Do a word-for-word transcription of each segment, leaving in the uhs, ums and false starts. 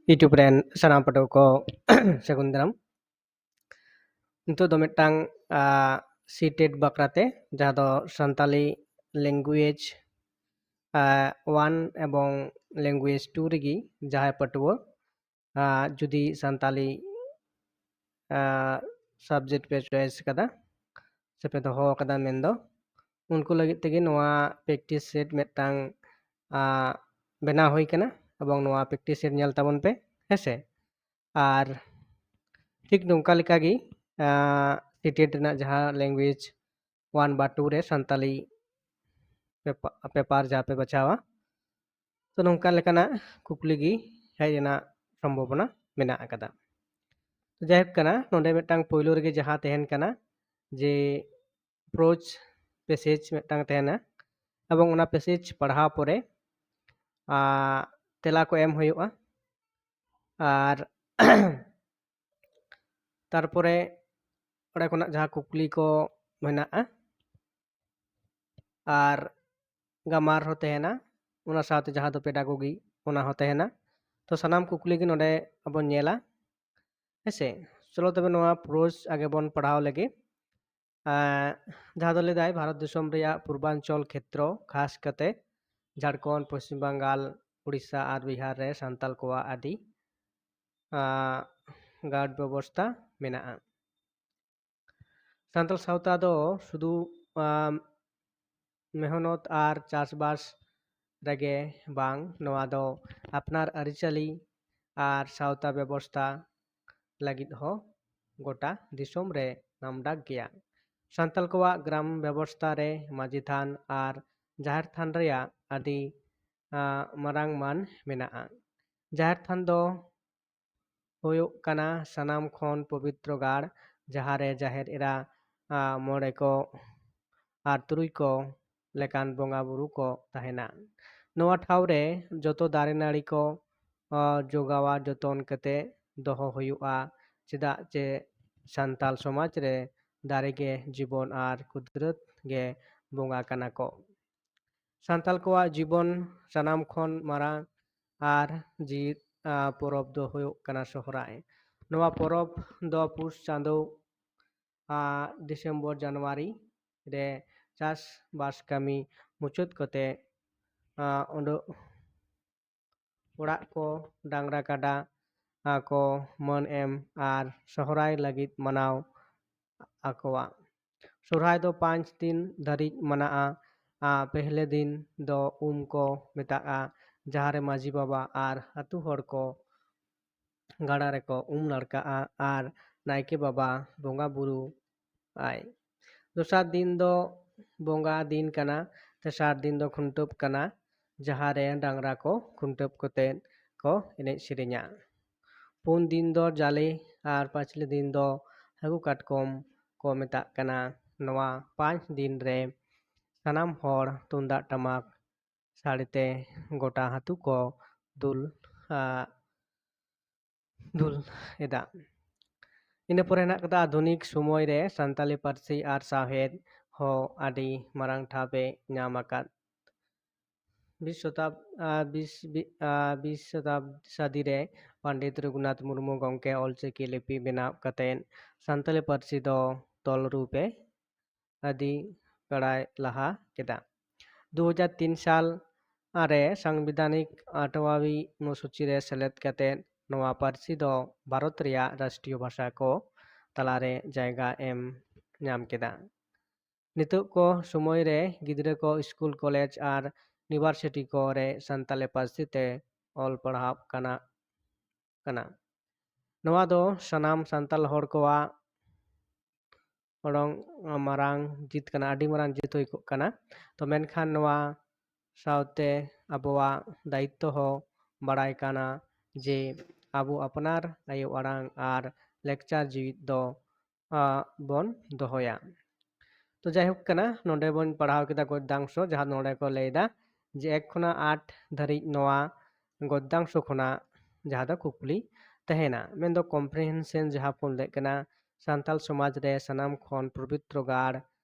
YouTube ᱨᱮᱱ ᱥᱟᱱᱟᱢ ᱯᱟᱹᱴᱷᱩᱣᱟᱹ ᱠᱚ ᱥᱟᱹᱜᱩᱱ ᱫᱟᱨᱟᱢ᱾ ᱱᱤᱛᱚᱜ ᱫᱚ ᱢᱤᱫᱴᱟᱝ ᱥᱤᱴᱮᱴ ᱵᱟᱠᱷᱨᱟᱛᱮ, ᱡᱟᱦᱟᱸ ᱫᱚ ᱥᱟᱱᱛᱟᱞᱤ language one ᱮᱵᱚᱝ language two ᱨᱮᱜᱮ ᱡᱟᱦᱟᱸᱭ ᱯᱟᱹᱴᱷᱩᱣᱟᱹ ᱟᱨ ᱡᱩᱫᱤ ᱥᱟᱱᱛᱟᱞᱤ subject ᱯᱮ choice ᱠᱟᱫᱟ ᱥᱮ ᱯᱮ ᱫᱚᱦᱚ ᱟᱠᱟᱫᱟ ᱢᱮᱱᱫᱚ, ᱩᱱᱠᱩ ᱞᱟᱹᱜᱤᱫ ᱛᱮᱜᱮ ᱱᱚᱣᱟ practice set ᱢᱤᱫᱴᱟᱝ ᱵᱮᱱᱟᱣ ᱦᱩᱭ ᱠᱟᱱᱟ᱾ ᱮᱵᱚᱝ ᱱᱚᱣᱟ practice set ᱧᱮᱞ ᱛᱟᱵᱚᱱ ᱯᱮ, ᱦᱮᱸᱥᱮ᱾ ᱟᱨ ᱴᱷᱤᱠ ᱱᱚᱝᱠᱟ ᱞᱮᱠᱟᱜᱮ ᱥᱤᱴᱮᱴ ᱨᱮᱱᱟᱜ ᱡᱟᱦᱟᱸ language one ᱵᱟ two ᱨᱮ ᱥᱟᱱᱛᱟᱞᱤ ᱯᱮᱯᱟᱨ ᱡᱟᱦᱟᱸ ᱯᱮ ᱵᱟᱪᱷᱟᱣᱟ, ᱛᱚ ᱱᱚᱝᱠᱟ ᱞᱮᱠᱟᱱᱟᱜ ᱠᱩᱠᱞᱤ ᱜᱮ ᱦᱮᱡ ᱨᱮᱱᱟᱜ ᱥᱚᱢᱵᱷᱚᱵᱚᱱᱟ ᱢᱮᱱᱟᱜ ᱟᱠᱟᱫᱟ᱾ ᱛᱚ ᱡᱟᱭᱦᱳᱠ ᱠᱟᱱᱟ, ᱱᱚᱰᱮ ᱢᱤᱫᱴᱟᱝ ᱯᱳᱭᱞᱳ ᱨᱮᱜᱮ ᱡᱟᱦᱟᱸ ᱛᱟᱦᱮᱱ ᱠᱟᱱᱟ ᱡᱮ prose passage ᱢᱤᱫᱴᱟᱝ ᱛᱟᱦᱮᱱᱟ, ᱮᱵᱚᱝ ᱚᱱᱟ passage ᱯᱟᱲᱦᱟᱣ ᱯᱚᱨᱮ ᱛᱮᱞᱟ ᱠᱚ ᱮᱢ ᱦᱩᱭᱩᱜᱼᱟ᱾ ᱟᱨ ᱛᱟᱨᱯᱚᱨᱮ ᱚᱸᱰᱮ ᱠᱷᱚᱱᱟᱜ ᱡᱟᱦᱟᱸ ᱠᱩᱠᱞᱤ ᱠᱚ ᱢᱮᱱᱟᱜᱼᱟ, ᱟᱨ ᱜᱟᱢᱟᱨ ᱦᱚᱸ ᱛᱟᱦᱮᱱᱟ, ᱚᱱᱟ ᱥᱟᱶᱛᱮ ᱡᱟᱦᱟᱸ ᱫᱚ pedagogy, ᱚᱱᱟ ᱦᱚᱸ ᱛᱟᱦᱮᱱᱟ᱾ ᱛᱚ ᱥᱟᱱᱟᱢ ᱠᱩᱠᱞᱤ ᱜᱮ ᱱᱚᱰᱮ ᱟᱵᱚᱱ ᱧᱮᱞᱟ, ᱦᱮᱸᱥᱮ᱾ ᱪᱚᱞᱚ ᱛᱚᱵᱮ ᱱᱚᱣᱟ prose ᱟᱜᱮ ᱵᱚᱱ ᱯᱟᱲᱦᱟᱣ ᱞᱮᱜᱮ᱾ ᱡᱟᱦᱟᱸ ᱫᱚ ᱞᱟᱹᱭᱫᱟᱭ, ᱵᱷᱟᱨᱚᱛ ᱫᱤᱥᱚᱢ ᱨᱮᱭᱟᱜ ᱯᱩᱨᱵᱟᱧᱪᱚᱞ ᱠᱷᱮᱛᱨᱚ, ᱠᱷᱟᱥ ᱠᱟᱛᱮ ᱡᱷᱟᱲᱠᱷᱚᱸᱰ, ᱯᱚᱥᱪᱤᱢ ᱵᱟᱝᱜᱟᱞ, ᱩᱲᱤᱥᱥᱟ ᱟᱨ ᱵᱤᱦᱟᱨ ᱨᱮ ᱥᱟᱱᱛᱟᱞ ᱠᱚᱣᱟᱜ ᱟᱹᱰᱤ ᱜᱟᱲ ᱵᱮᱵᱚᱥᱛᱟ ᱢᱮᱱᱟᱜᱼᱟ᱾ ᱥᱟᱱᱛᱟᱲ ᱥᱟᱶᱛᱟ ᱫᱚ ᱥᱩᱫᱷᱩ ᱢᱮᱦᱱᱚᱛ ᱟᱨ ᱪᱟᱥᱵᱟᱥ ᱨᱮᱜᱮ ᱵᱟᱝ, ᱱᱚᱣᱟ ᱫᱚ ᱟᱯᱱᱟᱨ ᱟᱹᱨᱤᱪᱟᱹᱞᱤ ᱟᱨ ᱥᱟᱶᱛᱟ ᱵᱮᱵᱚᱥᱛᱟ ᱞᱟᱹᱜᱤᱫ ᱦᱚᱸ ᱜᱚᱴᱟ ᱫᱤᱥᱚᱢ ᱨᱮ ᱱᱟᱢᱰᱟᱠ ᱜᱮᱭᱟ᱾ ᱥᱟᱱᱛᱟᱲ ᱠᱚᱣᱟᱜ ᱜᱨᱟᱢ ᱵᱮᱵᱚᱥᱛᱟ ᱨᱮ ᱢᱟᱹᱡᱷᱤ ᱛᱷᱟᱱ ᱟᱨ ᱡᱟᱦᱮᱨ ᱛᱷᱟᱱ ᱨᱮᱭᱟᱜ ᱟᱹᱰᱤ ᱢᱟᱨᱟᱝ ᱢᱟᱱ ᱢᱮᱱᱟᱜᱼᱟ᱾ ᱡᱟᱦᱮᱨ ᱛᱷᱟᱱ ᱫᱚ ᱦᱩᱭᱩᱜ ᱠᱟᱱᱟ ᱥᱟᱱᱟᱢ ᱠᱷᱚᱱ ᱯᱚᱵᱤᱛᱨᱚ ᱜᱟᱲ, ᱡᱟᱦᱟᱸ ᱨᱮ ᱡᱟᱦᱮᱨ ᱮᱨᱟ, ᱢᱚᱬᱮ ᱠᱚ ᱟᱨ ᱛᱩᱨᱩᱭ ᱠᱚ ᱞᱮᱠᱟᱱ ᱵᱚᱸᱜᱟ ᱵᱩᱨᱩ ᱠᱚ ᱛᱟᱦᱮᱱᱟ᱾ ᱱᱚᱣᱟ ᱴᱷᱟᱶ ᱨᱮ ᱡᱚᱛᱚ ᱫᱟᱨᱮ ᱱᱟᱹᱲᱤ ᱠᱚ ᱡᱚᱜᱟᱣᱟ ᱡᱚᱛᱚᱱ ᱠᱟᱛᱮ ᱫᱚᱦᱚ ᱦᱩᱭᱩᱜᱼᱟ, ᱪᱮᱫᱟᱜ ᱪᱮ ᱥᱟᱱᱛᱟᱞ ᱥᱚᱢᱟᱡᱽ ᱨᱮ ᱫᱟᱨᱮ ᱜᱮ ᱡᱤᱵᱚᱱ ᱟᱨ ᱠᱩᱫᱨᱟᱹᱛ ᱜᱮ ᱵᱚᱸᱜᱟ ᱠᱟᱱᱟ ᱠᱚ᱾ ᱥᱟᱱᱛᱟᱞ ᱠᱚᱣᱟᱜ ᱡᱤᱵᱚᱱ ᱥᱟᱱᱟᱢ ᱠᱷᱚᱱ ᱢᱟᱨᱟᱝ ᱟᱨ ᱡᱤᱣᱤᱫ ᱟᱨ ᱯᱚᱨᱚᱵᱽ ᱫᱚ ᱦᱩᱭᱩᱜ ᱠᱟᱱᱟ ᱥᱚᱦᱨᱟᱭ᱾ ᱱᱚᱣᱟ ᱯᱚᱨᱚᱵᱽ ᱫᱚ ᱯᱩᱥ ᱪᱟᱸᱫᱳ, ᱟᱨ ᱰᱤᱥᱮᱢᱵᱚᱨ ᱡᱟᱱᱩᱣᱟᱨᱤ ᱨᱮ ᱪᱟᱥᱵᱟᱥ ᱠᱟᱹᱢᱤ ᱢᱩᱪᱟᱹᱫ ᱠᱟᱛᱮ, ᱟᱨ ᱚᱸᱰᱮ ᱚᱲᱟᱜ ᱠᱚ, ᱰᱟᱝᱨᱟ ᱠᱟᱰᱟ ᱟᱨ ᱠᱚ ᱢᱟᱹᱱ ᱮᱢ ᱟᱨ ᱥᱚᱦᱨᱟᱭ ᱞᱟᱹᱜᱤᱫ ᱢᱟᱱᱟᱣ ᱟᱠᱚᱣᱟ᱾ ᱥᱚᱦᱨᱟᱭ ᱫᱚ ᱯᱟᱸᱪ ᱫᱤᱱ ᱫᱷᱟᱹᱨᱤᱡ ᱢᱟᱱᱟᱜᱼᱟ᱾ ᱟᱨ ᱯᱮᱦᱞᱮ ᱫᱤᱱ ᱫᱚ ᱩᱢ ᱠᱚ ᱢᱮᱛᱟᱜᱼᱟ, ᱡᱟᱦᱟᱸ ᱨᱮ ᱢᱟᱹᱡᱷᱤ ᱵᱟᱵᱟ ᱟᱨ ᱟᱹᱛᱩ ᱦᱚᱲ ᱠᱚ ᱜᱟᱰᱟ ᱨᱮᱠᱚ ᱩᱢ ᱱᱟᱲᱠᱟᱜᱼᱟ ᱟᱨ ᱱᱟᱭᱠᱮ ᱵᱟᱵᱟ ᱵᱚᱸᱜᱟ ᱵᱩᱨᱩ ᱟᱭ᱾ ᱫᱚᱥᱟᱨ ᱫᱤᱱ ᱫᱚ ᱵᱚᱸᱜᱟ ᱫᱤᱱ ᱠᱟᱱᱟ᱾ ᱛᱮᱥᱟᱨ ᱫᱤᱱ ᱫᱚ ᱠᱷᱩᱱᱴᱟᱹᱣ ᱠᱟᱱᱟ, ᱡᱟᱦᱟᱸ ᱨᱮ ᱰᱟᱝᱨᱟ ᱠᱚ ᱠᱷᱩᱱᱴᱟᱹᱣ ᱠᱟᱛᱮ ᱠᱚ ᱮᱱᱮᱡ ᱥᱮᱨᱮᱧᱟ᱾ ᱯᱩᱱ ᱫᱤᱱ ᱫᱚ ᱡᱟᱞᱮ ᱟᱨ ᱯᱟᱸᱪᱞᱮ ᱫᱤᱱ ᱫᱚ ᱦᱟᱹᱠᱩ ᱠᱟᱴᱠᱚᱢ ᱠᱚ ᱢᱮᱛᱟᱜ ᱠᱟᱱᱟ᱾ ᱱᱚᱣᱟ ᱯᱟᱸᱪ ᱫᱤᱱ ᱨᱮ ᱥᱟᱱᱟᱢ ᱦᱚᱲ ᱛᱩᱢᱫᱟᱜ ᱴᱟᱢᱟᱠ ᱥᱟᱰᱮᱛᱮ ᱜᱚᱴᱟ ᱟᱹᱛᱩ ᱠᱚ ᱫᱩᱞ, ᱟ, ᱫᱩᱞ ᱮᱫᱟ᱾ ᱤᱱᱟᱹ ᱯᱚᱨᱮ ᱦᱮᱱᱟᱜ ᱠᱟᱫᱟ ᱟᱫᱷᱩᱱᱤᱠ ᱥᱚᱢᱚᱭ ᱨᱮ ᱥᱟᱱᱛᱟᱞᱤ ᱯᱟᱹᱨᱥᱤ ᱟᱨ ᱥᱟᱶᱦᱮᱫ ᱦᱚᱸ ᱟᱹᱰᱤ ᱢᱟᱨᱟᱝ ᱴᱷᱟᱶ ᱮ ᱧᱟᱢ ᱟᱠᱟᱫ᱾ ᱵᱤᱥ ᱥᱚᱛᱟᱵ-, ᱟ, ᱵᱤᱥ, ᱵᱤ-, ᱟ, ᱵᱤᱥ ᱥᱚᱛᱟᱵ-, ᱥᱟᱫᱤ ᱨᱮ ᱯᱚᱱᱰᱤᱛ ᱨᱚᱜᱷᱩᱱᱟᱛᱷ ᱢᱩᱨᱢᱩ ᱜᱚᱢᱠᱮ ᱚᱞᱪᱤᱠᱤ ᱞᱤᱯᱤ ᱵᱮᱱᱟᱣ ᱠᱟᱛᱮ ᱥᱟᱱᱛᱟᱞᱤ ᱯᱟᱹᱨᱥᱤ ᱫᱚ ᱛᱚᱞ ᱨᱩᱯ ᱮ ᱟᱹᱰᱤ ᱵᱟᱲᱟᱭ ᱞᱟᱦᱟ ᱠᱮᱫᱟ᱾ ᱫᱩ ᱦᱟᱡᱟᱨ ᱛᱤᱱ ᱥᱟᱞ ᱨᱮ ᱥᱟᱝᱵᱤᱫᱷᱟᱱᱤᱠ ᱟᱴᱣᱟᱣᱤ ᱚᱱᱩᱥᱩᱪᱤ ᱨᱮ ᱥᱮᱞᱮᱫ ᱠᱟᱛᱮ ᱱᱚᱣᱟ ᱯᱟᱹᱨᱥᱤ ᱫᱚ ᱵᱷᱟᱨᱚᱛ ᱨᱮᱭᱟᱜ ᱨᱟᱥᱴᱨᱤᱭᱚ ᱵᱷᱟᱥᱟ ᱠᱚ ᱛᱟᱞᱟᱨᱮ ᱡᱟᱭᱜᱟ ᱮᱢ ᱧᱟᱢ ᱠᱮᱫᱟ᱾ ᱱᱤᱛᱚᱜ ᱠᱚ ᱥᱚᱢᱚᱭ ᱨᱮ ᱜᱤᱫᱽᱨᱟᱹ ᱠᱚ ᱥᱠᱩᱞ, ᱠᱚᱞᱮᱡᱽ ᱟᱨ ᱤᱭᱩᱱᱤᱵᱷᱟᱨᱥᱤᱴᱤ ᱠᱚᱨᱮ ᱥᱟᱱᱛᱟᱞᱤ ᱯᱟᱹᱨᱥᱤ ᱛᱮ ᱚᱞ ᱯᱟᱲᱦᱟᱣ ᱠᱟᱱᱟ, ᱠᱟᱱᱟ᱾ ᱱᱚᱣᱟ ᱫᱚ ᱥᱟᱱᱟᱢ ᱥᱟᱱᱛᱟᱲ ᱦᱚᱲ ᱠᱚᱣᱟᱜ ᱚᱰᱚᱝ ᱢᱟᱨᱟᱝ ᱡᱤᱛ ᱠᱟᱱᱟ, ᱟᱹᱰᱤ ᱢᱟᱨᱟᱝ ᱡᱤᱛ ᱦᱩᱭ ᱠᱚᱜ ᱠᱟᱱᱟ᱾ ᱛᱚ ᱢᱮᱱᱠᱷᱟᱱ ᱱᱚᱣᱟ ᱥᱟᱶᱛᱮ ᱟᱵᱚᱣᱟᱜ ᱫᱟᱭᱤᱛᱛᱚ ᱦᱚᱸ ᱵᱟᱲᱟᱭ ᱠᱟᱱᱟ ᱡᱮ ᱟᱵᱚ ᱟᱯᱱᱟᱨ ᱟᱭᱳ ᱟᱲᱟᱝ ᱟᱨ ᱞᱮᱠᱪᱟᱨ ᱡᱤᱣᱤᱫ ᱫᱚ, ᱟ, ᱵᱚᱱ ᱫᱚᱦᱚᱭᱟ᱾ ᱛᱚ ᱡᱟᱭᱦᱳᱠ ᱠᱟᱱᱟ, ᱱᱚᱰᱮ ᱵᱚᱱ ᱯᱟᱲᱦᱟᱣ ᱠᱮᱫᱟ ᱜᱚᱫᱽᱫᱟᱝᱥᱚ, ᱡᱟᱦᱟᱸ ᱱᱚᱰᱮ ᱠᱚ ᱞᱟᱹᱭᱫᱟ ᱡᱮ ᱮᱠ ᱠᱷᱚᱱᱟᱜ ᱟᱴ ᱫᱷᱟᱹᱨᱤᱡ ᱱᱚᱣᱟ ᱜᱚᱫᱽᱫᱟᱝᱥᱚ ᱠᱷᱚᱱᱟᱜ ᱡᱟᱦᱟᱸ ᱫᱚ ᱠᱩᱠᱞᱤ ᱛᱟᱦᱮᱱᱟ, ᱢᱮᱱᱫᱚ comprehension ᱡᱟᱦᱟᱸ ᱵᱚᱱ ᱞᱟᱹᱭᱮᱫ ᱠᱟᱱᱟ, ᱥᱟᱱᱛᱟᱲ ᱥᱚᱢᱟᱡᱽ ᱨᱮ ᱥᱟᱱᱟᱢ ᱠᱷᱚᱱ ᱯᱚᱵᱤᱛᱨᱚ ᱜᱟᱲ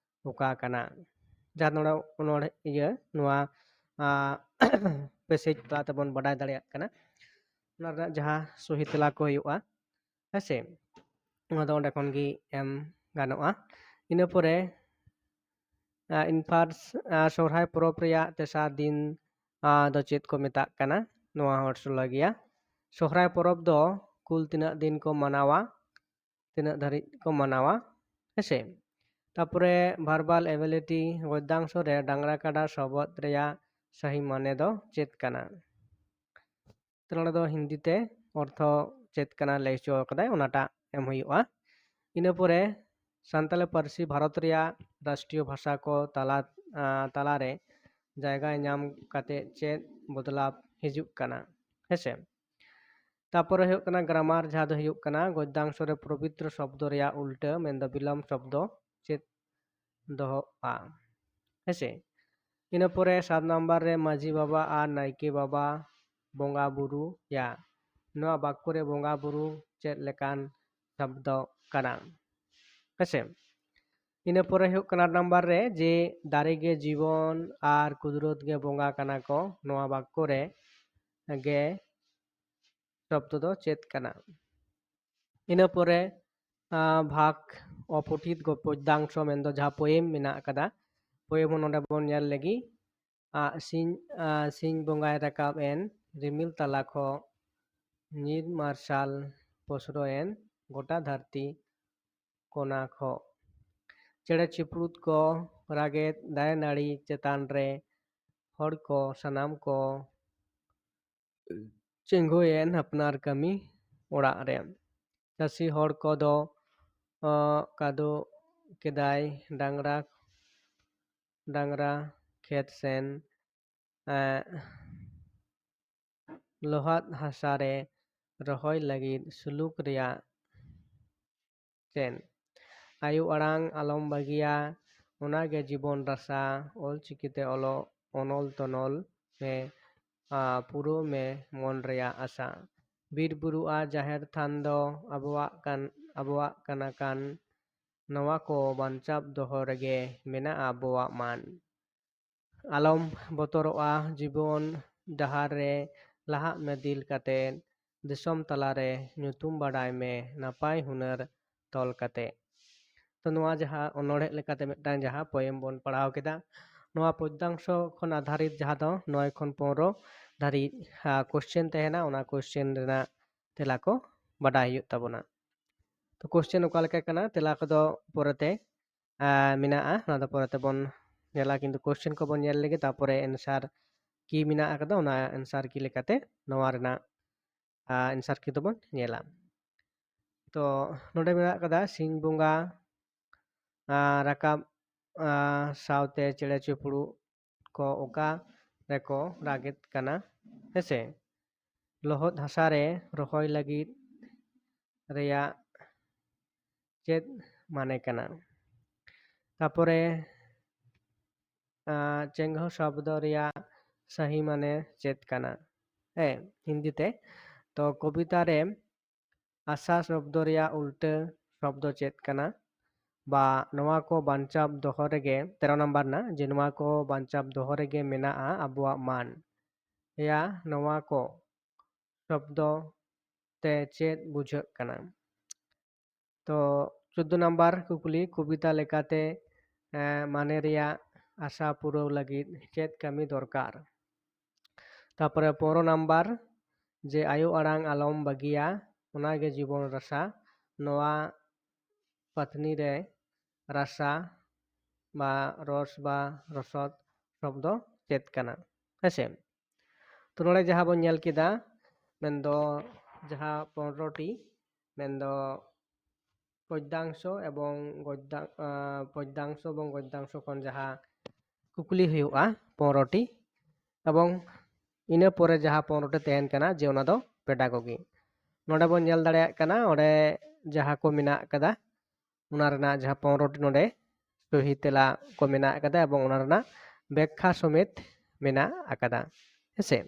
ᱚᱠᱟ ᱠᱟᱱᱟ? ᱡᱟᱦᱟᱸ ᱱᱚᱰᱮ ᱚᱱᱚᱲᱦᱮ-, ᱤᱭᱟᱹ, ᱱᱚᱣᱟ, ᱟ, passage ᱛᱟᱞᱟ ᱛᱮᱵᱚᱱ ᱵᱟᱰᱟᱭ ᱫᱟᱲᱮᱭᱟᱜ ᱠᱟᱱᱟ᱾ ᱚᱱᱟ ᱨᱮᱱᱟᱜ ᱡᱟᱦᱟᱸ ᱥᱚᱦᱤ ᱛᱮᱞᱟ ᱠᱚ ᱦᱩᱭᱩᱜᱼᱟ, ᱦᱮᱸ ᱥᱮ, ᱚᱱᱟ ᱫᱚ ᱚᱸᱰᱮ ᱠᱷᱚᱱ ᱜᱮ ᱮᱢ ᱜᱟᱱᱚᱜᱼᱟ᱾ ᱤᱱᱟᱹ ᱯᱚᱨᱮ ᱤᱱᱯᱷᱟᱨᱥ ᱥᱚᱦᱨᱟᱭ ᱯᱚᱨᱚᱵᱽ ᱨᱮᱭᱟᱜ ᱛᱮᱥᱟᱨ ᱫᱤᱱ ᱫᱚ ᱪᱮᱫ ᱠᱚ ᱢᱮᱛᱟᱜ ᱠᱟᱱᱟ? ᱱᱚᱣᱟ ᱦᱚᱸ ᱥᱚᱞᱦᱮ ᱜᱮᱭᱟ᱾ ᱥᱚᱦᱨᱟᱭ ᱯᱚᱨᱚᱵᱽ ᱫᱚ ᱠᱩᱞ ᱛᱤᱱᱟᱹᱜ ᱫᱤᱱ ᱠᱚ ᱢᱟᱱᱟᱣᱟ? ᱛᱤᱱᱟᱹᱜ ᱫᱷᱟᱹᱨᱤᱡ ᱠᱚ ᱢᱟᱱᱟᱣᱟ? ᱦᱮᱸᱥᱮ᱾ ᱛᱟᱯᱚᱨᱮ verbal ability, ᱜᱚᱫᱽᱫᱟᱝᱥᱚ ᱨᱮ ᱰᱟᱝᱨᱟ ᱠᱟᱰᱟ ᱥᱚᱵᱚᱫ ᱨᱮᱭᱟᱜ ᱥᱟᱹᱦᱤ ᱢᱟᱱᱮ ᱫᱚ ᱪᱮᱫ ᱠᱟᱱᱟ? ᱛᱟᱦᱞᱮ ᱫᱚ ᱦᱤᱱᱫᱤ ᱛᱮ ᱚᱨᱛᱷᱚ ᱪᱮᱫ ᱠᱟᱱᱟ ᱞᱟᱹᱭ ᱦᱚᱪᱚ ᱠᱟᱫᱟᱭ, ᱚᱱᱟᱴᱟᱜ ᱮᱢ ᱦᱩᱭᱩᱜᱼᱟ᱾ ᱤᱱᱟᱹ ᱯᱚᱨᱮ ᱥᱟᱱᱛᱟᱲᱤ ᱯᱟᱹᱨᱥᱤ ᱵᱷᱟᱨᱚᱛ ᱨᱮᱭᱟᱜ ᱨᱟᱥᱴᱨᱤᱭᱚ ᱵᱷᱟᱥᱟ ᱠᱚ ᱛᱟᱞᱟ, ᱟᱸ, ᱛᱟᱞᱟᱨᱮ ᱡᱟᱭᱜᱟ ᱧᱟᱢ ᱠᱟᱛᱮ ᱪᱮᱫ ᱵᱚᱫᱞᱟᱣ ᱦᱤᱡᱩᱜ ᱠᱟᱱᱟ? ᱦᱮᱸᱥᱮ᱾ ᱛᱟᱯᱚᱨᱮ ᱦᱩᱭᱩᱜ ᱠᱟᱱᱟ ᱜᱨᱟᱢᱟᱨ, ᱡᱟᱦᱟᱸ ᱫᱚ ᱦᱩᱭᱩᱜ ᱠᱟᱱᱟ ᱜᱚᱫᱽᱫᱟᱝᱥᱚ ᱨᱮ ᱯᱚᱵᱤᱛᱨᱚ ᱥᱚᱵᱫᱚ ᱨᱮᱭᱟᱜ ᱩᱞᱴᱟᱹ, ᱢᱮᱱᱫᱚ ᱵᱤᱞᱚᱢ ᱥᱚᱵᱫᱚ ᱪᱮᱫ ᱫᱚᱦᱚᱜᱼᱟ? ᱦᱮᱸᱥᱮ᱾ ᱤᱱᱟᱹ ᱯᱚᱨᱮ ᱥᱟᱛ ᱱᱟᱢᱵᱟᱨ ᱨᱮ ᱢᱟᱹᱡᱷᱤ ᱵᱟᱵᱟ ᱟᱨ ᱱᱟᱭᱠᱮ ᱵᱟᱵᱟ ᱵᱚᱸᱜᱟ ᱵᱩᱨᱩᱭᱟ᱾ ᱱᱚᱣᱟ ᱵᱟᱠᱠᱚ ᱨᱮ ᱵᱚᱸᱜᱟ ᱵᱩᱨᱩ ᱪᱮᱫ ᱞᱮᱠᱟᱱ ᱥᱚᱵᱫᱚ ᱠᱟᱱᱟ? ᱦᱮᱸᱥᱮ᱾ ᱤᱱᱟᱹ ᱯᱚᱨᱮ ᱦᱩᱭᱩᱜ ᱠᱟᱱᱟ ᱟᱴ ᱱᱟᱢᱵᱟᱨ ᱨᱮ ᱡᱮ ᱫᱟᱨᱮ ᱜᱮ ᱡᱤᱵᱚᱱ ᱟᱨ ᱠᱩᱫᱨᱚᱛ ᱜᱮ ᱵᱚᱸᱜᱟ ᱠᱟᱱᱟ ᱠᱚ, ᱱᱚᱣᱟ ᱵᱟᱠᱠᱚ ᱨᱮ ᱜᱮ ᱥᱚᱵᱫᱚ ᱫᱚ ᱪᱮᱫ ᱠᱟᱱᱟ? ᱤᱱᱟᱹ ᱯᱚᱨᱮ, ᱟᱸ, ᱵᱷᱟᱜᱽ ᱚᱯᱚᱴᱷᱤᱛ ᱜᱚᱯᱚᱫᱟᱝᱥᱚ ᱢᱮᱱᱫᱚ ᱡᱟᱦᱟᱸ poem ᱢᱮᱱᱟᱜ ᱟᱠᱟᱫᱟ, poem ᱦᱚᱸ ᱱᱚᱰᱮ ᱵᱚᱱ ᱧᱮᱞ ᱞᱮᱜᱮ᱾ ᱟᱸ, ᱥᱤᱧ, ᱟᱸ, ᱥᱤᱧ ᱵᱚᱸᱜᱟᱭ ᱨᱟᱠᱟᱵ ᱮᱱ ᱨᱤᱢᱤᱞ ᱛᱟᱞᱟ ᱠᱷᱚᱱ, ᱧᱤᱨ ᱢᱟᱨᱥᱟᱞ ᱯᱚᱥᱨᱚᱭᱮᱱ ᱜᱚᱴᱟ ᱫᱷᱟᱹᱨᱛᱤ ᱠᱚᱱᱟ ᱠᱷᱚᱱ᱾ ᱪᱮᱬᱮ ᱪᱤᱯᱨᱩᱫ ᱠᱚ ᱨᱟᱜᱮᱫ, ᱫᱟᱨᱮ ᱱᱟᱹᱲᱤ ᱪᱮᱛᱟᱱ ᱨᱮ ᱦᱚᱲ ᱠᱚ ᱥᱟᱱᱟᱢ ᱠᱚ ᱪᱮᱸᱜᱷᱳᱭᱮᱱ ᱟᱯᱱᱟᱨ ᱠᱟᱹᱢᱤ ᱚᱲᱟᱜ ᱨᱮ᱾ ᱪᱟᱹᱥᱤ ᱦᱚᱲ ᱠᱚᱫᱚ, ᱚ, ᱠᱟᱫᱚ ᱠᱮᱫᱟᱭ ᱰᱟᱝᱨᱟ, ᱰᱟᱝᱨᱟ ᱠᱷᱮᱛ ᱥᱮᱱ, ᱮ, ᱞᱚᱦᱟᱫ ᱦᱟᱥᱟ ᱨᱮ ᱨᱚᱦᱚᱭ ᱞᱟᱹᱜᱤᱫ ᱥᱩᱞᱩᱠ ᱨᱮᱭᱟᱜ ᱪᱮᱫ? ᱟᱭᱳ ᱟᱲᱟᱝ ᱟᱞᱚᱢ ᱵᱟᱹᱜᱤᱭᱟ, ᱚᱱᱟᱜᱮ ᱡᱤᱵᱚᱱ ᱨᱟᱥᱟ, ᱚᱞ ᱪᱤᱠᱤᱛᱮ ᱚᱞᱚᱜ, ᱚᱱᱚᱞ ᱛᱚᱱᱚᱞ ᱢᱮ, ᱟ, ᱯᱩᱨᱟᱹᱣ ᱢᱮ ᱢᱚᱱ ᱨᱮᱭᱟᱜ ᱟᱥᱟ᱾ ᱵᱤᱨ ᱵᱩᱨᱩ ᱟᱨ ᱡᱟᱦᱮᱨ ᱛᱷᱟᱱ ᱫᱚ ᱟᱵᱚᱣᱟᱜ ᱠᱟᱱ, ᱟᱵᱚᱣᱟᱜ ᱠᱟᱱᱟ ᱠᱟᱱ, ᱱᱚᱣᱟ ᱠᱚ ᱵᱟᱧᱪᱟᱣ ᱫᱚᱦᱚ ᱨᱮᱜᱮ ᱢᱮᱱᱟᱜᱼᱟ ᱟᱵᱚᱣᱟᱜ ᱢᱟᱱ᱾ ᱟᱞᱚᱢ ᱵᱚᱛᱚᱨᱚᱜᱼᱟ, ᱡᱤᱵᱚᱱ ᱰᱟᱦᱟᱨ ᱨᱮ ᱞᱟᱦᱟᱜ ᱢᱮ ᱫᱤᱞ ᱠᱟᱛᱮ, ᱫᱤᱥᱚᱢ ᱛᱟᱞᱟᱨᱮ ᱧᱩᱛᱩᱢ ᱵᱟᱰᱟᱭ ᱢᱮ ᱱᱟᱯᱟᱭ ᱦᱩᱱᱟᱹᱨ ᱛᱚᱞ ᱠᱟᱛᱮ᱾ ᱛᱚ ᱱᱚᱣᱟ ᱡᱟᱦᱟᱸ ᱚᱱᱚᱬᱦᱮ ᱞᱮᱠᱟᱛᱮ ᱢᱤᱫᱴᱟᱝ ᱡᱟᱦᱟᱸ ᱯᱳᱭᱮᱢ ᱵᱚᱱ ᱯᱟᱲᱦᱟᱣ ᱠᱮᱫᱟ, ᱱᱚᱣᱟ ᱯᱚᱫᱽᱫᱟᱝᱥᱚ ᱠᱷᱚᱱ ᱟᱫᱷᱟᱨᱤᱛ ᱡᱟᱦᱟᱸ ᱫᱚ ᱱᱚᱭ ᱠᱷᱚᱱ ᱯᱚᱱᱨᱚ ᱫᱷᱟᱹᱨᱤᱡ ᱠᱳᱥᱪᱮᱱ ᱛᱟᱦᱮᱱᱟ, ᱚᱱᱟ ᱠᱳᱥᱪᱮᱱ ᱨᱮᱱᱟᱜ ᱛᱮᱞᱟ ᱠᱚ ᱵᱟᱰᱟᱭ ᱦᱩᱭᱩᱜ ᱛᱟᱵᱚᱱᱟ᱾ ᱛᱚ ᱠᱳᱥᱪᱮᱱ ᱚᱠᱟ ᱞᱮᱠᱟ ᱠᱟᱱᱟ, ᱛᱮᱞᱟ ᱠᱚᱫᱚ ᱯᱚᱨᱮᱛᱮ ᱢᱮᱱᱟᱜᱼᱟ, ᱚᱱᱟ ᱫᱚ ᱯᱚᱨᱮ ᱛᱮᱵᱚᱱ ᱧᱮᱞᱟ᱾ ᱠᱤᱱᱛᱩ ᱠᱳᱥᱪᱮᱱ ᱠᱚᱵᱚᱱ ᱧᱮᱞ ᱞᱮᱜᱮ, ᱛᱟᱨᱯᱚᱨᱮ ᱮᱱᱥᱟᱨ ᱠᱤ ᱢᱮᱱᱟᱜ ᱟᱠᱟᱫᱟ, ᱚᱱᱟ ᱮᱱᱥᱟᱨ ᱠᱤ ᱞᱮᱠᱟᱛᱮ ᱱᱚᱣᱟ ᱨᱮᱱᱟᱜ ᱮᱱᱥᱟᱨ ᱠᱤ ᱫᱚᱵᱚᱱ ᱧᱮᱞᱟ᱾ ᱛᱚ ᱱᱚᱰᱮ ᱢᱮᱱᱟᱜ ᱟᱠᱟᱫᱟ, ᱥᱤᱧ ᱵᱚᱸᱜᱟ ᱨᱟᱠᱟᱵ ᱥᱟᱶᱛᱮ ᱪᱮᱬᱮ ᱪᱤᱯᱨᱩᱫ ᱠᱚ ᱚᱠᱟ ᱨᱮᱠᱚ ᱨᱟᱜᱮᱫ ᱠᱟᱱᱟ, ᱦᱮᱸᱥᱮ? ᱞᱚᱦᱚᱫ ᱦᱟᱥᱟ ᱨᱮ ᱨᱚᱦᱚᱭ ᱞᱟᱹᱜᱤᱫ ᱨᱮᱭᱟᱜ ᱪᱮᱫ ᱢᱟᱱᱮ ᱠᱟᱱᱟ? ᱛᱟᱯᱚᱨᱮ ᱪᱮᱸᱜᱷᱟᱹᱣ ᱥᱚᱵᱫᱚ ᱨᱮᱭᱟᱜ ᱥᱟᱹᱦᱤ ᱢᱟᱱᱮ ᱪᱮᱫ ᱠᱟᱱᱟ? ᱦᱮᱸ, ᱦᱤᱱᱫᱤ ᱛᱮ᱾ ᱛᱚ ᱠᱚᱵᱤᱛᱟ ᱨᱮ ᱟᱥᱟ ᱥᱚᱵᱫᱚ ᱨᱮᱭᱟᱜ ᱩᱞᱴᱟᱹ ᱥᱚᱵᱫᱚ ᱪᱮᱫ ᱠᱟᱱᱟ? ᱵᱟ ᱱᱚᱣᱟ ᱠᱚ ᱵᱟᱧᱪᱟᱣ ᱫᱚᱦᱚ ᱨᱮᱜᱮ, ᱛᱮᱨᱚ ᱱᱟᱢᱵᱟᱨ ᱨᱮᱱᱟᱜ, ᱡᱮ ᱱᱚᱣᱟ ᱠᱚ ᱵᱟᱧᱪᱟᱣ ᱫᱚᱦᱚ ᱨᱮᱜᱮ ᱢᱮᱱᱟᱜᱼᱟ ᱟᱵᱚᱣᱟᱜ ᱢᱟᱱ᱾ ᱭᱟ ᱱᱚᱣᱟ ᱠᱚ ᱥᱚᱵᱫᱚ ᱛᱮ ᱪᱮᱫ ᱵᱩᱡᱷᱟᱹᱜ ᱠᱟᱱᱟ? ᱛᱚ ᱪᱳᱫᱫᱳ ᱱᱟᱢᱵᱟᱨ ᱠᱩᱠᱞᱤ, ᱠᱚᱵᱤᱛᱟ ᱞᱮᱠᱟᱛᱮ ᱢᱟᱱᱮ ᱨᱮᱭᱟᱜ ᱟᱥᱟ ᱯᱩᱨᱟᱹᱣ ᱞᱟᱹᱜᱤᱫ ᱪᱮᱫ ᱠᱟᱹᱢᱤ ᱫᱚᱨᱠᱟᱨ? ᱛᱟᱯᱚᱨᱮ ᱯᱚᱱᱨᱚ ᱱᱟᱢᱵᱟᱨ, ᱡᱮ ᱟᱭᱳ ᱟᱲᱟᱝ ᱟᱞᱚᱢ ᱵᱟᱹᱜᱤᱭᱟ, ᱚᱱᱟᱜᱮ ᱡᱤᱵᱚᱱ ᱨᱟᱥᱟ᱾ ᱱᱚᱣᱟ ᱯᱟᱹᱛᱷᱱᱤ ᱨᱮ ᱨᱟᱥᱟ ᱵᱟ ᱨᱚᱥ ᱵᱟ ᱨᱚᱥᱚᱫ ᱥᱚᱵᱫᱚ ᱪᱮᱫ ᱠᱟᱱᱟ? ᱦᱮᱸᱥᱮ? ᱛᱚ ᱱᱚᱰᱮ ᱡᱟᱦᱟᱸ ᱵᱚᱱ ᱧᱮᱞ ᱠᱮᱫᱟ, ᱢᱮᱱᱫᱚ ᱡᱟᱦᱟᱸ ᱯᱚᱱᱨᱚ ᱴᱤ, ᱢᱮᱱᱫᱚ ᱯᱚᱫᱽᱫᱟᱝᱥᱚ ᱮᱵᱚᱝ ᱜᱚᱫᱽᱫᱟᱝ-, ᱟᱸ, ᱯᱚᱫᱽᱫᱟᱝᱥᱚ ᱮᱵᱚᱝ ᱜᱚᱫᱽᱫᱟᱝᱥᱚ ᱠᱷᱚᱱ ᱡᱟᱦᱟᱸ ᱠᱩᱠᱞᱤ ᱦᱩᱭᱩᱜᱼᱟ ᱯᱚᱱᱨᱚ ᱴᱤ, ᱮᱵᱚᱝ ᱤᱱᱟᱹ ᱯᱚᱨᱮ ᱡᱟᱦᱟᱸ ᱯᱚᱱᱨᱚ ᱴᱤ ᱛᱟᱦᱮᱱ ᱠᱟᱱᱟ, ᱡᱮ ᱚᱱᱟ ᱫᱚ pedagogy᱾ ᱱᱚᱰᱮ ᱵᱚᱱ ᱧᱮᱞ ᱫᱟᱲᱮᱭᱟᱜ ᱠᱟᱱᱟ, ᱚᱸᱰᱮ ᱡᱟᱦᱟᱸ ᱠᱚ ᱢᱮᱱᱟᱜ ᱟᱠᱟᱫᱟ, ᱚᱱᱟ ᱨᱮᱱᱟᱜ ᱡᱟᱦᱟᱸ ᱯᱚᱱᱨᱚ ᱴᱤ ᱱᱚᱰᱮ ᱥᱚᱦᱤ ᱛᱮᱞᱟ ᱠᱚ ᱢᱮᱱᱟᱜ ᱟᱠᱟᱫᱟ ᱮᱵᱚᱝ ᱚᱱᱟ ᱨᱮᱱᱟᱜ ᱵᱮᱠᱠᱷᱟ ᱥᱚᱢᱮᱛ ᱢᱮᱱᱟᱜ ᱟᱠᱟᱫᱟ᱾ ᱦᱮᱸᱥᱮ?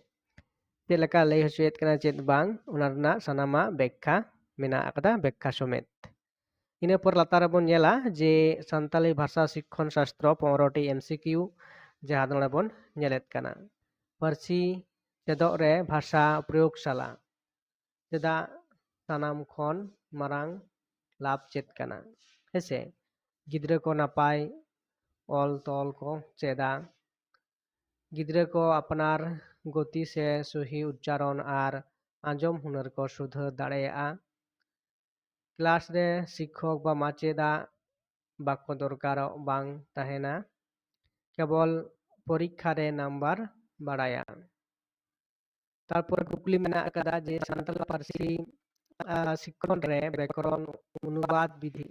ᱪᱮᱫ ᱞᱮᱠᱟ ᱞᱟᱹᱭ ᱦᱚᱪᱚᱭᱮᱫ ᱠᱟᱱᱟ, ᱪᱮᱫ ᱵᱟᱝ, ᱚᱱᱟ ᱨᱮᱱᱟᱜ ᱥᱟᱱᱟᱢᱟᱜ ᱵᱮᱠᱠᱷᱟ ᱢᱮᱱᱟᱜ ᱟᱠᱟᱫᱟ, ᱵᱮᱠᱠᱷᱟ ᱥᱚᱢᱮᱛ᱾ ᱤᱱᱟᱹ ᱯᱚᱨ ᱞᱟᱛᱟᱨ ᱨᱮᱵᱚᱱ ᱧᱮᱞᱟ ᱡᱮ ᱥᱟᱱᱛᱟᱞᱤ ᱵᱷᱟᱥᱟ ᱥᱤᱠᱠᱷᱚᱱ ᱥᱟᱥᱛᱨᱚ ᱯᱚᱱᱨᱚ ᱴᱤ M C Q, ᱡᱟᱦᱟᱸ ᱫᱚ ᱱᱚᱰᱮ ᱵᱚᱱ ᱧᱮᱞᱮᱫ ᱠᱟᱱᱟ᱾ ᱯᱟᱹᱨᱥᱤ ᱪᱮᱫᱚᱜ ᱨᱮ ᱵᱷᱟᱥᱟ ᱯᱨᱚᱭᱳᱜᱽᱥᱟᱞᱟ᱾ ᱪᱮᱫᱟᱜ ᱥᱟᱱᱟᱢ ᱠᱷᱚᱱ ᱢᱟᱨᱟᱝ ᱞᱟᱵᱷ ᱪᱮᱫ ᱠᱟᱱᱟ? ᱦᱮᱸᱥᱮ, ᱜᱤᱫᱽᱨᱟᱹ ᱠᱚ ᱱᱟᱯᱟᱭ ᱚᱞ ᱛᱚᱞ ᱠᱚ ᱪᱮᱫᱟ᱾ ᱜᱤᱫᱽᱨᱟᱹ ᱠᱚ ᱟᱯᱱᱟᱨ ᱜᱚᱛᱤ ᱥᱮ ᱥᱩᱦᱤ ᱩᱪᱪᱟᱨᱚᱱ ᱟᱨ ᱟᱸᱡᱚᱢ ᱦᱩᱱᱟᱹᱨ ᱠᱚ ᱥᱩᱫᱷᱟᱹᱨ ᱫᱟᱲᱮᱭᱟᱜᱼᱟ᱾ ᱠᱞᱟᱥ ᱨᱮ ᱥᱤᱠᱠᱷᱚᱠ ᱵᱟ ᱢᱟᱪᱮᱫᱟᱜ ᱵᱟᱠᱚ ᱫᱚᱨᱠᱟᱨᱚᱜ ᱵᱟᱝ ᱛᱟᱦᱮᱱᱟ, ᱠᱮᱵᱚᱞ ᱯᱚᱨᱤᱠᱠᱷᱟ ᱨᱮ ᱱᱟᱢᱵᱟᱨ ᱵᱟᱲᱟᱭᱟ᱾ ᱛᱟᱨᱯᱚᱨᱮ ᱠᱩᱠᱞᱤ ᱢᱮᱱᱟᱜ ᱟᱠᱟᱫᱟ ᱡᱮ ᱥᱟᱱᱛᱟᱲ ᱯᱟᱹᱨᱥᱤ, ᱟᱨ, ᱥᱤᱠᱷᱚᱱ ᱨᱮ ᱵᱮᱠᱚᱨᱚᱱ ᱚᱱᱩᱵᱟᱫ ᱵᱤᱫᱷᱤ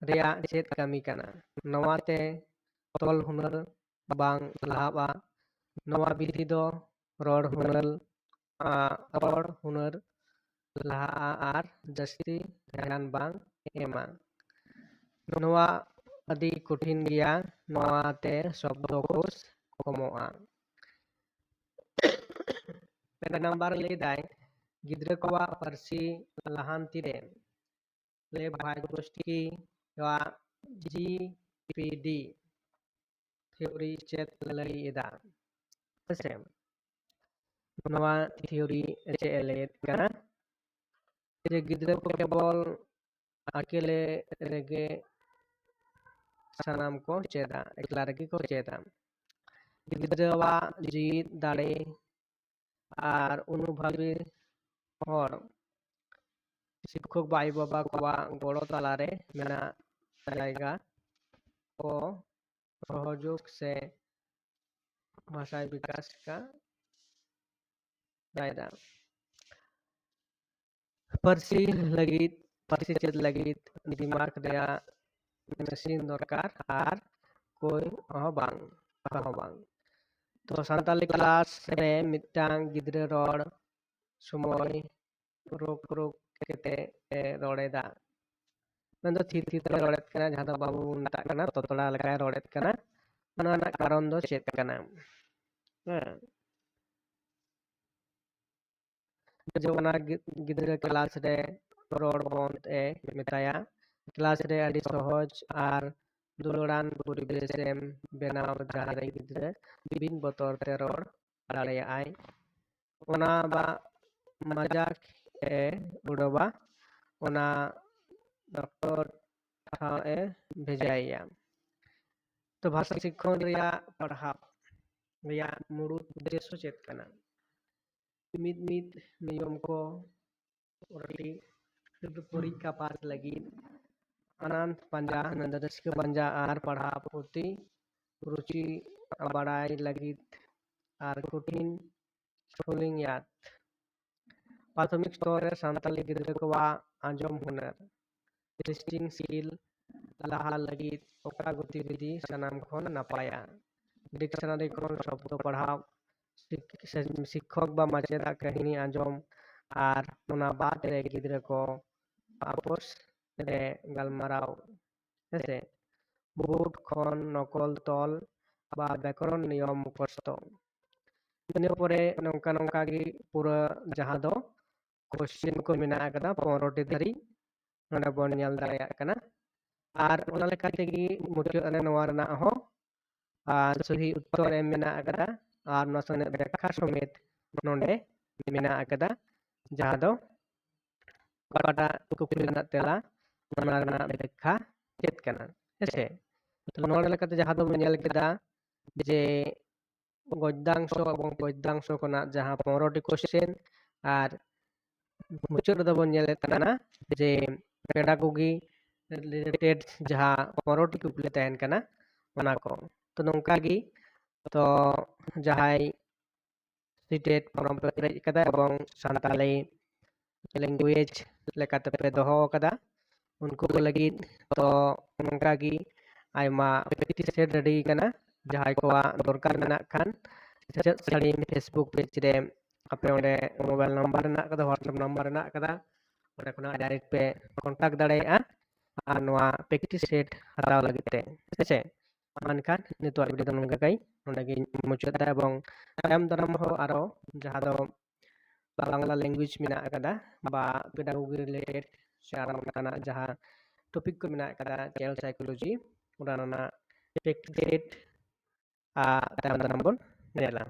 ᱨᱮᱭᱟᱜ ᱪᱮᱫ ᱠᱟᱹᱢᱤ ᱠᱟᱱᱟ? ᱱᱚᱣᱟ ᱛᱮ ᱛᱚᱞ ᱦᱩᱱᱟᱹᱨ ᱵᱟᱝ ᱞᱟᱦᱟᱜᱼᱟ᱾ ᱱᱚᱣᱟ ᱵᱤᱫᱷᱤ ᱫᱚ ᱨᱚᱲ ᱦᱩᱱᱟᱹᱨ, ᱟ, ᱨᱚᱲ ᱦᱩᱱᱟᱹᱨ ᱞᱟᱦᱟᱜᱼᱟ ᱟᱨ ᱡᱟᱹᱥᱛᱤ ᱫᱷᱮᱭᱟᱱ ᱵᱟᱝ ᱮᱢᱟ᱾ ᱱᱚᱣᱟ ᱟᱹᱰᱤ ᱠᱚᱴᱷᱤᱱ ᱜᱮᱭᱟ, ᱱᱚᱣᱟ ᱛᱮ ᱥᱚᱵᱫᱚ ᱠᱳᱥ ᱠᱚᱢᱚᱜᱼᱟ᱾ ᱯᱮ ᱱᱟᱢᱵᱟᱨ ᱞᱟᱹᱭ ᱫᱟᱭ, ᱜᱤᱫᱽᱨᱟᱹ ᱠᱚᱣᱟᱜ ᱯᱟᱹᱨᱥᱤ ᱞᱟᱦᱟᱱᱛᱤ ᱨᱮ ᱞᱮᱵᱷᱟᱭ ᱜᱳᱥᱴᱤ ᱭᱟᱜ ᱡᱤ ᱯᱤ ᱰᱤ ᱛᱷᱤᱣᱨᱤ ᱪᱮᱫ ᱞᱟᱹᱭ ᱮᱫᱟ? ᱦᱮᱸᱥᱮ, ᱱᱚᱣᱟ ᱛᱷᱤᱣᱨᱤ ᱪᱮᱫ ᱮ ᱞᱟᱹᱭᱮᱫ ᱠᱟᱱᱟ? ᱡᱮ ᱜᱤᱫᱽᱨᱟᱹ ᱠᱚ ᱠᱮᱵᱚᱞ ᱟᱠᱮᱞᱮ ᱨᱮᱜᱮ ᱥᱟᱱᱟᱢ ᱠᱚ ᱪᱮᱫᱟ, ᱮᱠᱞᱟ ᱨᱮᱜᱮ ᱠᱚ ᱪᱮᱫᱟ᱾ ᱜᱤᱫᱽᱨᱟᱹᱣᱟᱜ ᱡᱤᱣᱤᱫ ᱫᱟᱲᱮ ᱟᱨ ᱚᱱᱩᱵᱷᱟᱵᱤ ᱦᱚᱲ ᱥᱤᱠᱠᱷᱚᱠ ᱵᱟ ᱟᱭᱳ ᱵᱟᱵᱟ ᱠᱚᱣᱟᱜ ᱜᱚᱲᱚ ᱛᱟᱞᱟᱨᱮ ᱢᱮᱱᱟᱜ ᱡᱟᱭᱜᱟ ᱠᱚ ᱥᱚᱦᱚᱡᱳᱜᱽ ᱥᱮ ᱵᱷᱟᱥᱟᱭ ᱵᱤᱠᱟᱥ ᱠᱟ ᱫᱟᱭᱫᱟ᱾ ᱯᱟᱹᱨᱥᱤ ᱞᱟᱹᱜᱤᱫ, ᱯᱟᱹᱨᱥᱤ ᱪᱮᱫ ᱞᱟᱹᱜᱤᱫ ᱫᱤᱢᱟᱜᱽ ᱨᱮᱭᱟᱜ ᱢᱮᱥᱤᱱ ᱫᱚᱨᱠᱟᱨ ᱟᱨ ᱠᱚᱭ ᱦᱚᱸ ᱵᱟᱝ, ᱚᱠᱟ ᱦᱚᱸ ᱵᱟᱝ᱾ ᱛᱚ ᱥᱟᱱᱛᱟᱞᱤ ᱠᱞᱟᱥ ᱨᱮ ᱢᱤᱫᱴᱟᱝ ᱜᱤᱫᱽᱨᱟᱹ ᱨᱚᱲ ᱥᱚᱢᱚᱭ ᱨᱳᱠ ᱨᱳᱠ ᱠᱟᱛᱮ ᱮ ᱨᱚᱲ ᱮᱫᱟ᱾ ᱢᱮᱱᱫᱚ ᱛᱷᱤᱨ ᱛᱷᱤᱨ ᱛᱮ ᱨᱚᱲᱮᱫ ᱠᱟᱱᱟ, ᱡᱟᱦᱟᱸ ᱫᱚ ᱵᱟᱵᱚ ᱢᱮᱛᱟᱜ ᱠᱟᱱᱟ ᱛᱚᱛᱲᱟ ᱞᱮᱠᱟᱭ ᱨᱚᱲᱮᱫ ᱠᱟᱱᱟ᱾ ᱚᱱᱟ ᱨᱮᱱᱟᱜ ᱠᱟᱨᱚᱱ ᱫᱚ ᱪᱮᱫ ᱠᱟᱱᱟ? ᱦᱮᱸ, ᱡᱮ ᱚᱱᱟ ᱜᱤ-, ᱜᱤᱫᱽᱨᱟᱹ ᱠᱞᱟᱥ ᱨᱮ ᱨᱚᱲ ᱵᱚᱱᱫ ᱮ ᱢᱮᱛᱟᱭᱟ᱾ ᱠᱞᱟᱥ ᱨᱮ ᱟᱹᱰᱤ ᱥᱚᱦᱚᱡ ᱟᱨ ᱫᱩᱞᱟᱹᱲᱟᱱ ᱯᱚᱨᱤᱵᱮᱥ ᱮᱢ ᱵᱮᱱᱟᱣ, ᱡᱟᱦᱟᱸ ᱨᱮ ᱜᱤᱫᱽᱨᱟᱹ ᱵᱤᱱ ᱵᱚᱛᱚᱨ ᱛᱮ ᱨᱚᱲ ᱫᱟᱲᱮᱭᱟᱜᱼᱟᱭ᱾ ᱚᱱᱟ ᱵᱟ ᱢᱟᱡᱟᱠ ᱮ ᱩᱰᱟᱹᱣᱟ, ᱚᱱᱟ ᱰᱚᱠᱴᱚᱨ ᱴᱷᱟᱶ ᱮ ᱵᱷᱮᱡᱟᱭᱮᱭᱟ᱾ ᱛᱚ ᱵᱷᱟᱥᱟ ᱥᱤᱠᱷᱚᱱ ᱨᱮᱭᱟᱜ ᱯᱟᱲᱦᱟᱣ ᱨᱮᱭᱟᱜ ᱢᱩᱲᱩᱫ ᱩᱫᱽᱫᱮᱥᱥᱚ ᱪᱮᱫ ᱠᱟᱱᱟ? ᱢᱤᱫ ᱢᱤᱫ ᱱᱤᱭᱚᱢ ᱠᱚ ᱯᱚᱨᱤᱠᱠᱷᱟ ᱯᱟᱥ ᱞᱟᱹᱜᱤᱫ ᱟᱱᱟᱱᱫ ᱯᱟᱸᱡᱟ, ᱟᱱᱟᱱᱫ ᱨᱟᱹᱥᱠᱟᱹ ᱯᱟᱸᱡᱟ ᱟᱨ ᱯᱟᱲᱦᱟᱣ ᱯᱩᱛᱷᱤ ᱨᱩᱪᱤ ᱵᱟᱲᱟᱭ ᱞᱟᱹᱜᱤᱫ ᱟᱨ ᱠᱚᱴᱷᱤᱱ ᱥᱯᱮᱞᱤᱝ ᱭᱟᱫ᱾ ᱯᱨᱟᱛᱷᱚᱢᱤᱠ ᱥᱛᱚᱨ ᱨᱮ ᱥᱟᱱᱛᱟᱲᱤ ᱜᱤᱫᱽᱨᱟᱹ ᱠᱚᱣᱟᱜ ᱟᱸᱡᱚᱢ ᱦᱩᱱᱟᱹᱨ, ᱞᱤᱥᱴᱤᱝ ᱥᱠᱤᱞ, ᱞᱟᱦᱟ ᱞᱟᱹᱜᱤᱫ ᱚᱠᱟ ᱜᱚᱛᱤᱵᱤᱫᱷᱤ ᱥᱟᱱᱟᱢ ᱠᱷᱚᱱ ᱱᱟᱯᱟᱭᱟ? ᱰᱤᱠᱥᱚᱱᱟᱨᱤ ᱠᱷᱚᱱ ᱥᱚᱵᱫᱚ ᱯᱟᱲᱦᱟᱣ, ᱥᱤᱠ-, ᱥᱮ ᱥᱤᱠᱠᱷᱚᱠ ᱵᱟ ᱢᱟᱪᱮᱫᱟᱜ ᱠᱟᱹᱦᱱᱤ ᱟᱸᱡᱚᱢ, ᱟᱨ ᱚᱱᱟ ᱵᱟᱫ ᱨᱮ ᱜᱤᱫᱽᱨᱟᱹ ᱠᱚ ᱟᱯᱚᱥ ᱨᱮ ᱜᱟᱞᱢᱟᱨᱟᱣ, ᱦᱮᱸᱥᱮ, ᱵᱳᱨᱰ ᱠᱷᱚᱱ ᱱᱚᱠᱚᱞ ᱛᱚᱞ ᱵᱟ ᱵᱮᱠᱚᱨᱚᱱ ᱱᱤᱭᱚᱢ ᱢᱩᱠᱷᱚᱥᱛᱚ᱾ ᱤᱱᱟᱹ ᱯᱚᱨᱮ ᱱᱚᱝᱠᱟ ᱱᱚᱝᱠᱟ ᱜᱮ ᱯᱩᱨᱟᱹ ᱡᱟᱦᱟᱸ ᱫᱚ ᱠᱚᱥᱪᱮᱱ ᱠᱚ ᱢᱮᱱᱟᱜ ᱟᱠᱟᱫᱟ ᱯᱚᱱᱨᱚ ᱴᱤ ᱫᱷᱟᱹᱨᱤᱡ ᱱᱚᱰᱮ ᱵᱚᱱ ᱧᱮᱞ ᱫᱟᱲᱮᱭᱟᱜ ᱠᱟᱱᱟ᱾ ᱟᱨ ᱚᱱᱟ ᱞᱮᱠᱟ ᱛᱮᱜᱮ ᱢᱩᱪᱟᱹᱫ ᱨᱮ ᱱᱚᱣᱟ ᱨᱮᱱᱟᱜ ᱦᱚᱸ, ᱟᱨ, ᱥᱚᱦᱤ ᱩᱛᱛᱚᱨ ᱮᱢ ᱢᱮᱱᱟᱜ ᱟᱠᱟᱫᱟ ᱟᱨ ᱱᱚᱣᱟ ᱥᱚᱸᱜᱮ ᱵᱮᱠᱠᱷᱟ ᱥᱚᱢᱮᱛ ᱱᱚᱰᱮ ᱢᱮᱱᱟᱜ ᱟᱠᱟᱫᱟ, ᱡᱟᱦᱟᱸ ᱫᱚ ᱚᱠᱟᱴᱟᱜ ᱠᱩᱠᱞᱤ ᱨᱮᱱᱟᱜ ᱛᱮᱞᱟ, ᱚᱱᱟ ᱨᱮᱱᱟᱜ ᱵᱮᱠᱠᱷᱟ ᱪᱮᱫ ᱠᱟᱱᱟ, ᱦᱮᱸᱥᱮ? ᱛᱚ ᱱᱚᱰᱮ ᱞᱮᱠᱟᱛᱮ ᱡᱟᱦᱟᱸ ᱫᱚᱵᱚᱱ ᱧᱮᱞ ᱠᱮᱫᱟ ᱡᱮ ᱜᱚᱫᱽᱫᱟᱝᱥᱚ ᱮᱵᱚᱝ ᱯᱚᱫᱽᱫᱟᱝᱥᱚ ᱠᱷᱚᱱᱟᱜ ᱡᱟᱦᱟᱸ ᱯᱚᱱᱨᱚ ᱴᱤ ᱠᱚᱥᱪᱮᱱ, ᱟᱨ ᱢᱩᱪᱟᱹᱫ ᱨᱮᱫᱚ ᱵᱚᱱ ᱧᱮᱞᱮᱫ ᱠᱟᱱᱟ ᱡᱮ ᱯᱮᱰᱟᱜᱚᱜᱤ ᱨᱤᱞᱮᱴᱮᱰ ᱡᱟᱦᱟᱸ ᱯᱚᱱᱨᱚ ᱴᱤ ᱠᱩᱠᱞᱤ ᱛᱟᱦᱮᱱ ᱠᱟᱱᱟ ᱚᱱᱟ ᱠᱚ᱾ ᱛᱚ ᱱᱚᱝᱠᱟ ᱜᱮ, ᱛᱚ ᱡᱟᱦᱟᱸᱭ ᱥᱤᱴᱮᱴ ᱯᱷᱚᱨᱚᱢ ᱯᱮ ᱯᱮᱨᱮᱡ ᱠᱟᱫᱟ ᱮᱵᱚᱝ ᱥᱟᱱᱛᱟᱞᱤ ᱞᱮᱝᱜᱩᱭᱮᱡᱽ ᱞᱮᱠᱟᱛᱮ ᱯᱮ ᱫᱚᱦᱚ ᱟᱠᱟᱫᱟ, ᱩᱱᱠᱩ ᱠᱚ ᱞᱟᱹᱜᱤᱫ ᱛᱚ ᱱᱚᱝᱠᱟ ᱜᱮ ᱟᱭᱢᱟ ᱯᱨᱮᱠᱴᱤᱥ ᱥᱮᱴ ᱨᱮᱰᱤ ᱠᱟᱱᱟ᱾ ᱡᱟᱦᱟᱸᱭ ᱠᱚᱣᱟᱜ ᱫᱚᱨᱠᱟᱨ ᱢᱮᱱᱟᱜ ᱠᱷᱟᱱ, ᱥᱮᱪᱮᱫ ᱥᱟᱹᱲᱤᱢ ᱯᱷᱮᱥᱵᱩᱠ ᱯᱮᱡᱽ ᱨᱮ ᱟᱯᱮ ᱚᱸᱰᱮ ᱢᱳᱵᱟᱭᱤᱞ ᱱᱟᱢᱵᱟᱨ ᱨᱮᱱᱟᱜ ᱠᱟᱫᱟ, WhatsApp ᱱᱟᱢᱵᱟᱨ ᱨᱮᱱᱟᱜ ᱠᱟᱫᱟ, ᱚᱸᱰᱮ ᱠᱷᱚᱱᱟᱜ ᱰᱟᱭᱨᱮᱠᱴ ᱯᱮ ᱠᱚᱱᱴᱟᱠᱴ ᱫᱟᱲᱮᱭᱟᱜᱼᱟ ᱟᱨ ᱱᱚᱣᱟ ᱯᱨᱮᱠᱴᱤᱥ ᱥᱮᱴ ᱦᱟᱛᱟᱣ ᱞᱟᱹᱜᱤᱫ ᱛᱮ, ᱦᱮᱸ ᱥᱮ? ᱢᱟ ᱮᱱᱠᱷᱟᱱ ᱱᱤᱛᱚᱜ ᱵᱷᱤᱰᱤᱭᱳ ᱫᱚ ᱱᱚᱝᱠᱟ ᱜᱮ ᱱᱚᱰᱮ ᱜᱮᱧ ᱢᱩᱪᱟᱹᱫ ᱮᱫᱟ, ᱮᱵᱚᱝ ᱛᱟᱭᱚᱢ ᱫᱟᱨᱟᱢ ᱦᱚᱸ ᱟᱨᱚ ᱡᱟᱦᱟᱸ ᱫᱚ ᱵᱟᱝᱞᱟ ᱞᱮᱝᱜᱩᱭᱮᱡᱽ ᱢᱮᱱᱟᱜ ᱟᱠᱟᱫᱟ ᱵᱟ ᱯᱮᱰᱟᱜᱚᱜᱤ ᱨᱤᱞᱮᱴᱮᱰ ᱥᱮ ᱟᱨᱚ ᱚᱱᱠᱟᱱᱟᱜ ᱡᱟᱦᱟᱸ ᱴᱚᱯᱤᱠ ᱠᱚ ᱢᱮᱱᱟᱜ ᱟᱠᱟᱫᱟ, ᱪᱟᱭᱤᱞᱰ ᱥᱟᱭᱠᱳᱞᱚᱡᱤ, ᱚᱱᱟ ᱨᱮᱱᱟᱜ practice set ᱟᱨ ᱛᱟᱭᱚᱢ ᱫᱟᱨᱟᱢ ᱵᱚᱱ ᱧᱮᱞᱟ᱾